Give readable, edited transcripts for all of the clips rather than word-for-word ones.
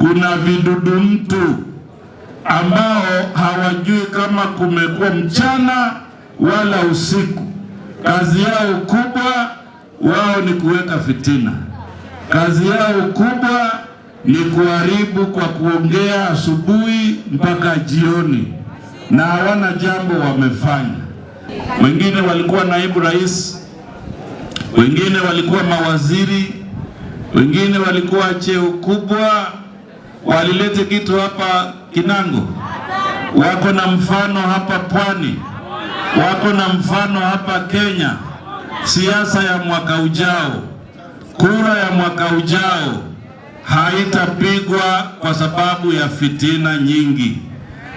Kuna vidudu mtu ambao hawajui kama kumekuwa mchana wala usiku. Kazi yao kubwa wao ni kuweka fitina. Kazi yao kubwa ni kuharibu kwa kuongea asubuhi mpaka jioni, na hawana jambo wamefanya. Wengine walikuwa naibu rais, wengine walikuwa mawaziri, wengine walikuwa cheo kubwa. Walilete kitu hapa Kinango, wako na mfano hapa Pwani, wako na mfano hapa Kenya. Siasa ya mwaka ujao, kura ya mwaka ujao haitapigwa kwa sababu ya fitina nyingi,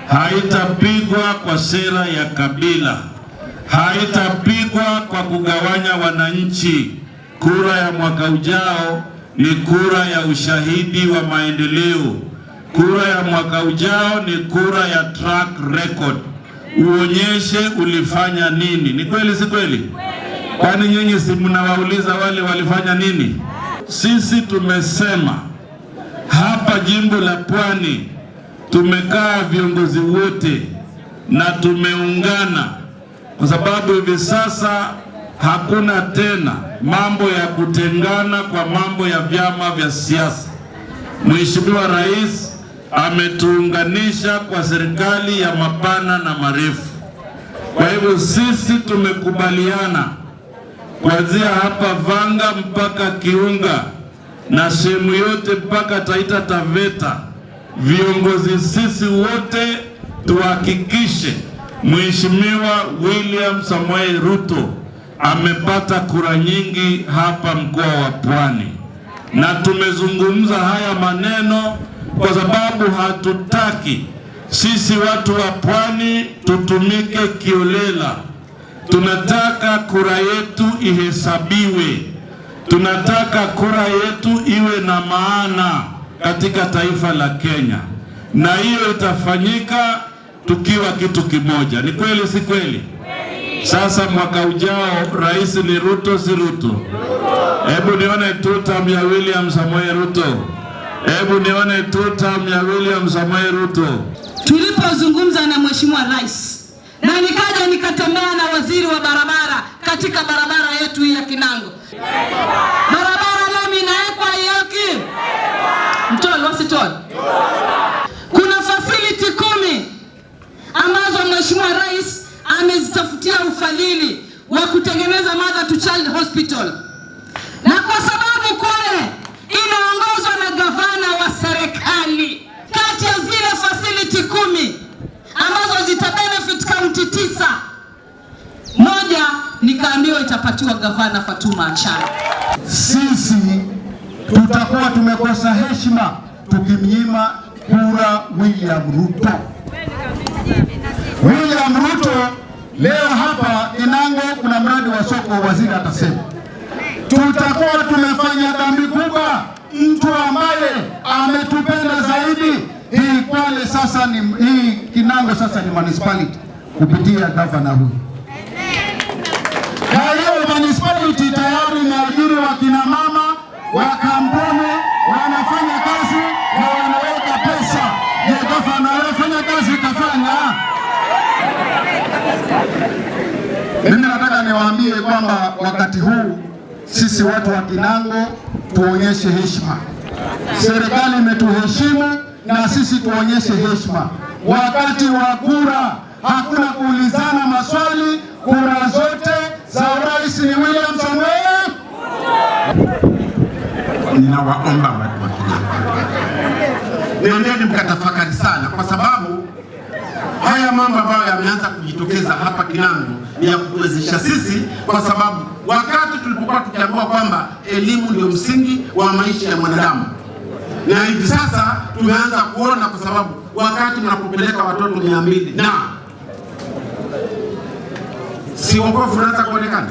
haitapigwa kwa sera ya kabila, haitapigwa kwa kugawanya wananchi. Kura ya mwaka ujao ni kura ya ushahidi wa maendeleo. Kura ya mwaka ujao ni kura ya track record, uonyeshe ulifanya nini. Ni kweli, si kweli? Kwani nyinyi si mnawauliza wale walifanya nini? Sisi tumesema hapa jimbo la Pwani tumekaa viongozi wote na tumeungana, kwa sababu hivi sasa hakuna tena mambo ya kutengana kwa mambo ya vyama vya siasa. Mheshimiwa Rais ametuunganisha kwa serikali ya mapana na marefu. Kwa hivyo sisi tumekubaliana kuanzia hapa Vanga mpaka Kiunga na sehemu yote mpaka Taita Taveta, viongozi sisi wote tuhakikishe Mheshimiwa William Samoei Ruto amepata kura nyingi hapa mkoa wa Pwani, na tumezungumza haya maneno kwa sababu hatutaki sisi watu wa Pwani tutumike kiolela. Tunataka kura yetu ihesabiwe. Tunataka kura yetu iwe na maana katika taifa la Kenya, na hiyo itafanyika tukiwa kitu kimoja. Ni kweli, si kweli? Sasa mwaka ujao rais ni Ruto, si Ruto? Hebu nione two term ya William Samoei Ruto. Hebu nione two term ya William Samoei Ruto. Tulipozungumza na Mheshimiwa Rais na nikaja nikatembea na waziri wa barabara katika barabara yetu hii ya Kinango, barabara lami inawekwa yoki mtol wasitol. Kuna facility 10 ambazo Mheshimiwa Rais amezitafutia ufadhili wa kutengeneza Mother to Child Hospital, na kwa sababu kule inaongozwa na gavana wa serikali, kati ya zile facility 10 ambazo zita benefit kaunti 9, moja nikaambiwa itapatiwa gavana Fatuma Achani. Sisi tutakuwa tumekosa heshima tukimnyima kura William Ruto. William Ruto leo hapa Kinango kuna mradi wa soko, waziri atasema tutakuwa tumefanya dhambi kubwa. Mtu ambaye ametupenda zaidi hii Kwale sasa ni hii Kinango sasa ni municipality kupitia gavana huyu, na hiyo municipality tayari imeajiri wakina mama wa kampuni wanafanya kazi na wanaweka pesa. Je, gavana anafanya kazi? Kafanya. Mimi nataka niwaambie kwamba wakati huu sisi watu wa Kinango tuonyeshe heshima. Serikali imetuheshimu na sisi tuonyeshe heshima. Wakati wa kura hakuna kuulizana maswali, kura zote za urais ni William Samoei. Ninawaomba watu wa Kinango, nendeni mkatafakari sana, kwa sababu haya mambo ambayo yameanza kujitokeza hapa Kinango ni ya kutuwezesha sisi, kwa sababu wakati tulipokuwa tukiambiwa kwamba elimu ndio msingi wa maisha ya mwanadamu, na hivi sasa tumeanza kuona, kwa sababu wakati mnapopeleka watoto 200 na si wokovu unaanza kuonekana.